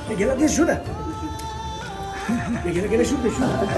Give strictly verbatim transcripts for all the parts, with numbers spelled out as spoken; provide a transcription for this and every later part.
རྒན་ལགས་དེ་ཞུ་ད། རྒན་ལགས་དེ་ཞུ་ད། རྒན་ལགས་ཞུ།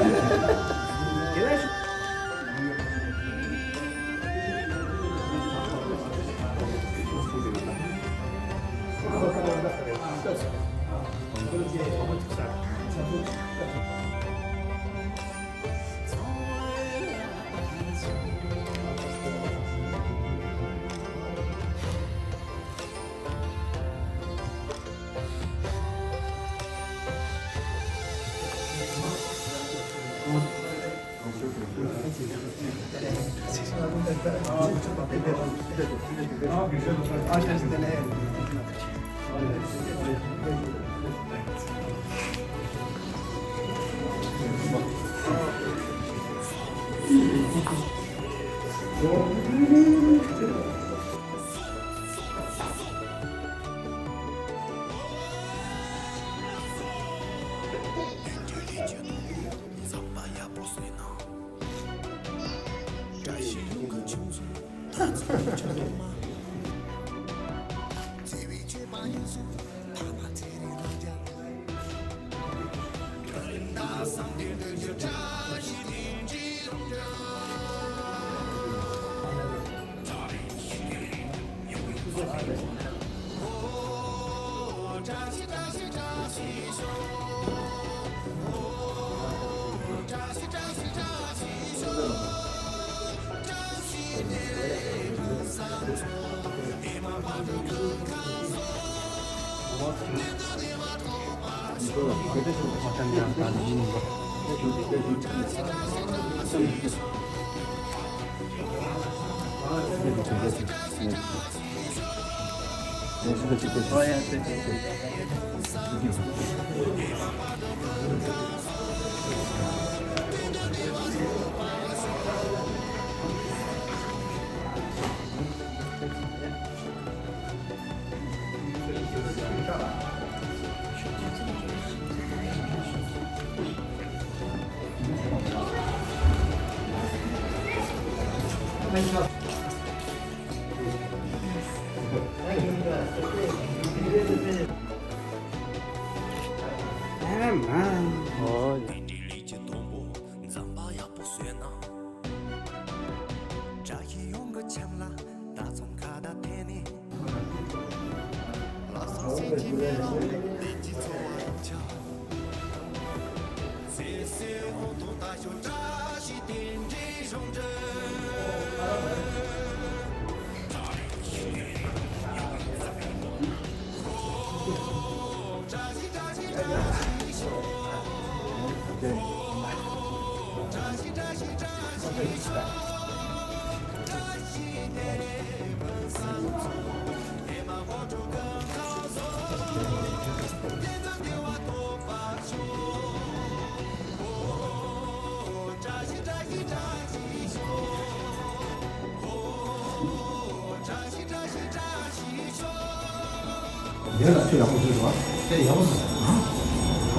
ཡོད་ལ་ཚུར་ཡག་པོ་བཟོས་འདུག་བ། དེ་ཡག་པོ་བཟོས།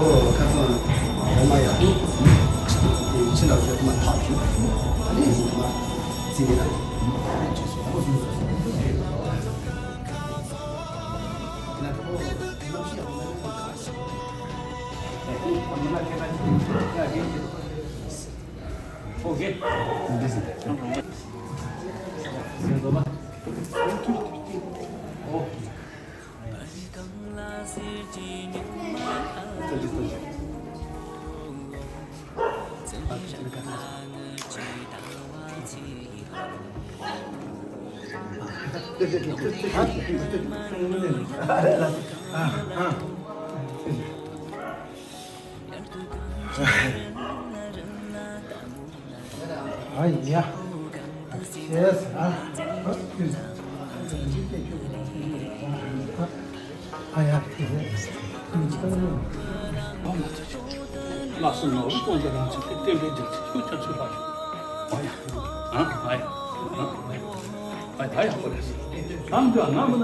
ཨོ་ཁ་སང་ཡར་མར་ཡག་པོ། དེ་ཕྱི་ལ་བཟོས་མ་ཐག་ཞུ། ཨ་ནི་ཡིན་མ་རྩིས་མེད་ལ། ཡག་པོ་བཟོས་འདུག་ཡིན་ན་ཁོ་གནམ་གཤིས་ཡག་པོ་མེད་ན་ཁ་ཤས་ཡིན་ན་ཁྱེད་ཀྱིས་ཡག་གི་བྱེད་འདུག་ཨོ་ཁེ། འདི་ཟིན། སེམས་བཟོ་མ། ཨ་ཡ། ཤེས་ཨ། ཨ་ཡ། ལགས་སོ། ནོར་བུ་དཀོན་མཆོག་རང་བྱུང་གི་བསྟན་པའི་རྒྱལ་སྲིད་ཤུགས་ཆེར་ཚུགས་པར་ཤོག་ཨ་ཡ། ཨ་ཡ། ཨ་ཡ། ཨ་ཡ། ད་ཡག་པོ་རེད། ཨམ་ཅོག་ནམ་ན།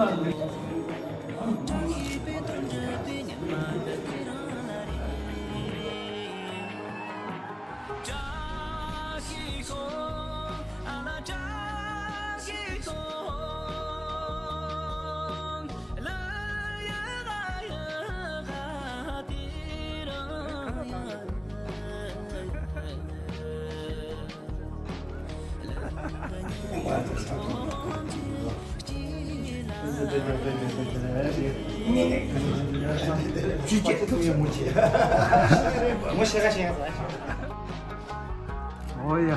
ཨོ་ཡ།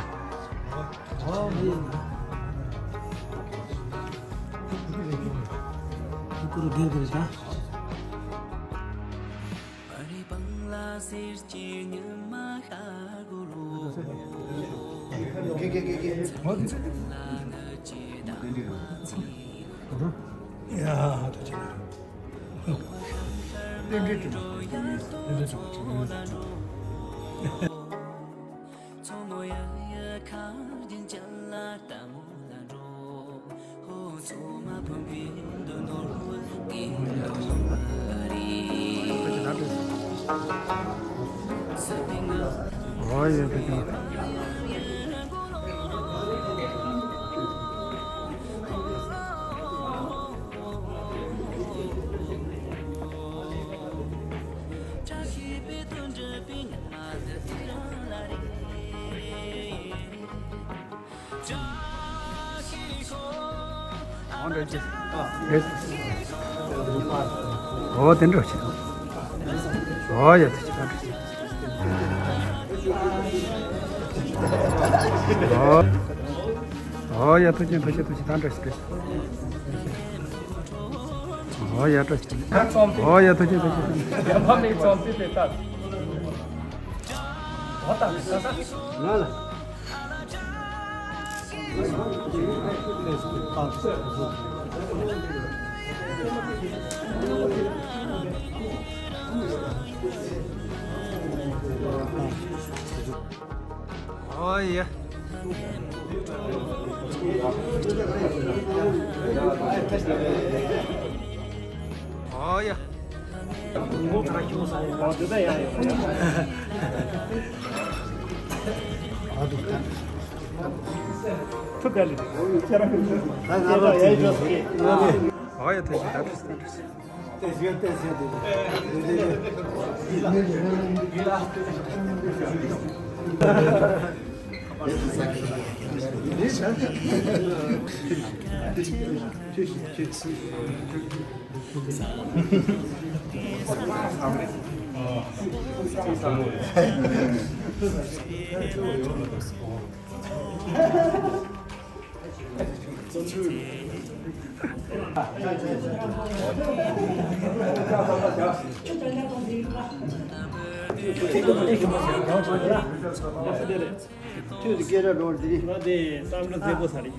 ཨོ་དེ་འདྲ་བྱེད། ཨོ་ཡ་ཐུགས་རྗེ་ཆེ། ཨོ་ཨོ་ཡ་ཐུགས་རྗེ་ཆེ། ཐུགས་རྗེ་ཆེ། ད་འདྲ་ཞིག་རེད། ཨོ་ཡ་བཀྲ་ཤིས། ཨོ་ཡ་ཐུགས་རྗེ་ཆེ། ཐུགས་རྗེ་ཆེ། ང་ལ། ཨོ་ཡ། ཨོ་ཡ། ཨོ་ཡ། ཐུགས་རྗེ་ཆེ། ད་བྲིས་ད་བྲིས། ཁྱོད་ཀྱི་སྐད་སྒྲ་འགྲོ་བར་འདི་རེད། ང་དེ་བསམ་བློ་མཛེས་པོ་ས་རེད།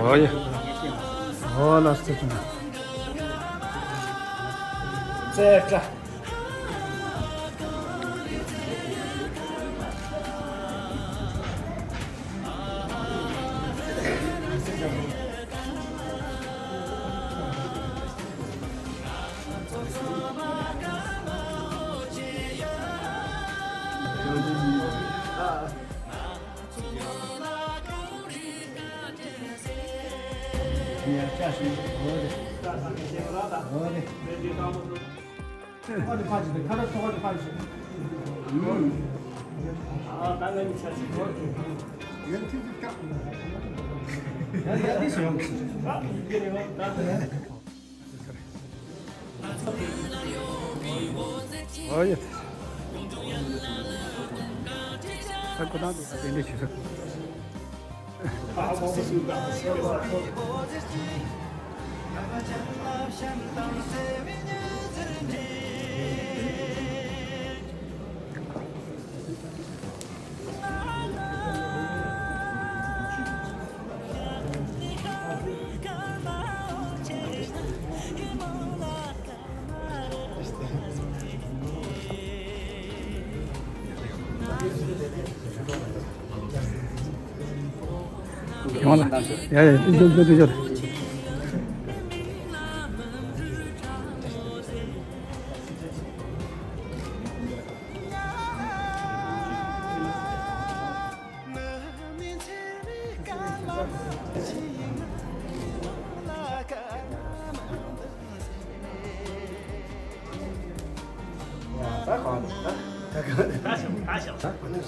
ཨོ་ཡ། ཨོ་ལགས་སོ་ཆུང་། ཙེ་ཀྲ། ཨོ་ཡེ། ས་ཁོ་ཐང་དུ་དེ་འདྲ་བྱེད་ས། ཡོང་ལ། ཡ་ཡ། འཇོག་འཇོག་འཇོག་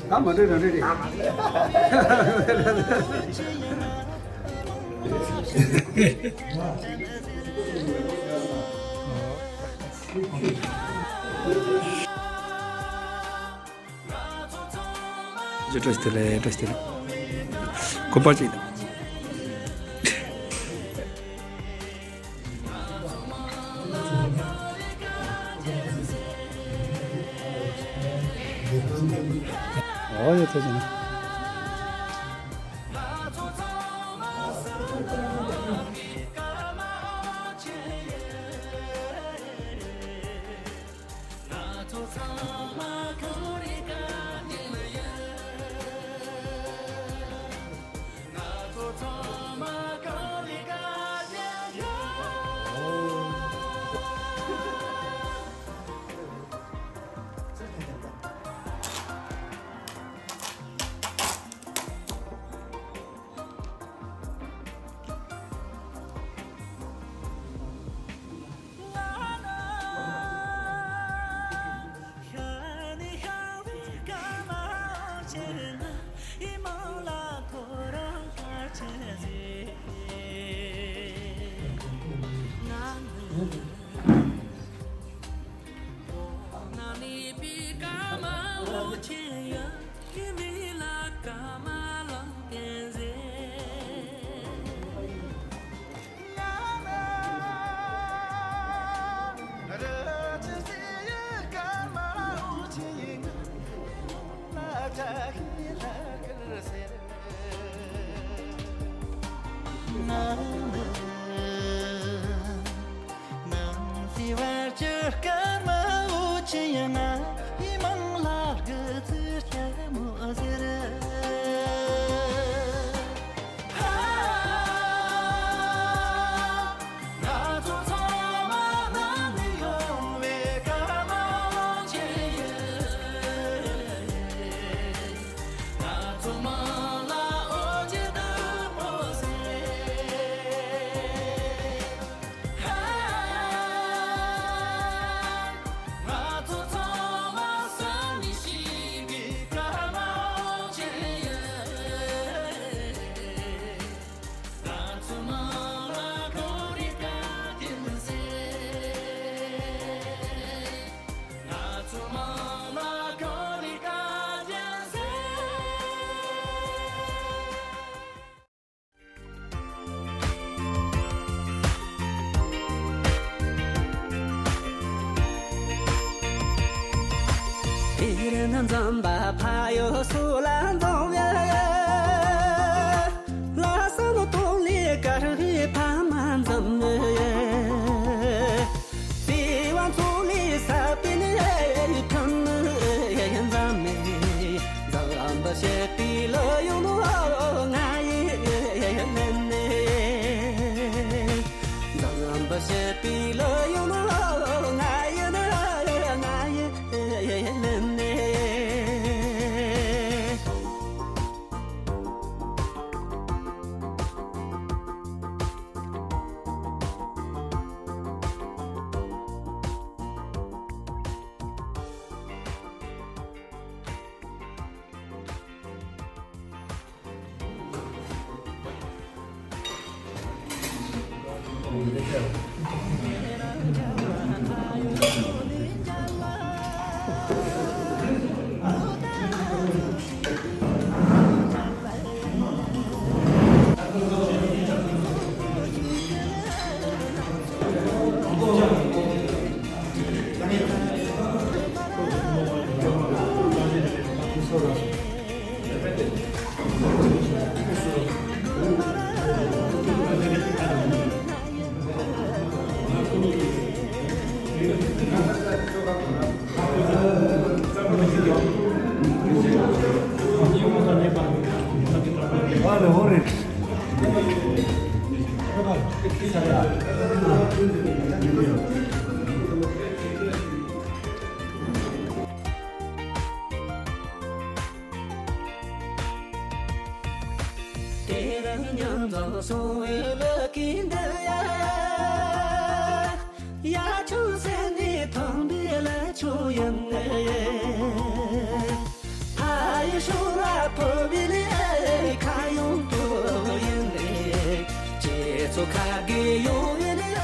ད་མ་འདྲེས་རང་འདྲེས་རེད། ཇི་བཀྲ་ཤིས་བདེ་ལེགས། བཀྲ་ཤིས་བདེ་ལེགས། གོམ་པ་གཅིག་ཨོ་ཡ་ཐུགས་རྗེ་གནང་། དེར་ན་འཛོམས་པ་ཕ་ཡུལ་སུ་ལ་འཛོམས་ཡ། ལྷག་བསམ་སྟོང་ལས་དཀར་བའི་ཕ་མ་འཛོམས། དེ་རིང་མཉམ་འཛོམས་སོང་བའི་ལུགས་ཀྱི་འདི་ཡ། ཡ་ཆུང་ཟེར་ནས་ཐོན་པའི་ལ་ཆུང་ཡིན་ནས། ཕ་ཡི་ཤུགས་ལ་ཕོ་བའི་ལས་ཁ་ཡོང་པོ་ཡིན་ནས། ཁྱེད་ཚོ་ཁ་གི་ཡོང་ཡིན་ནས།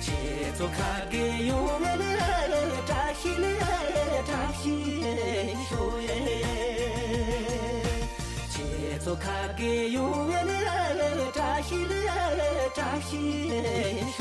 ཁྱེད་ཚོ་ཁ་གི་ཡོང་བའི་བཀྲ་ཤིས་བཀྲ་ཤིས་ཁྱེད་ཚོ་ཁ་གི་ཡོང་བའི་བཀྲ་ཤིས་བཀྲ་ཤིས།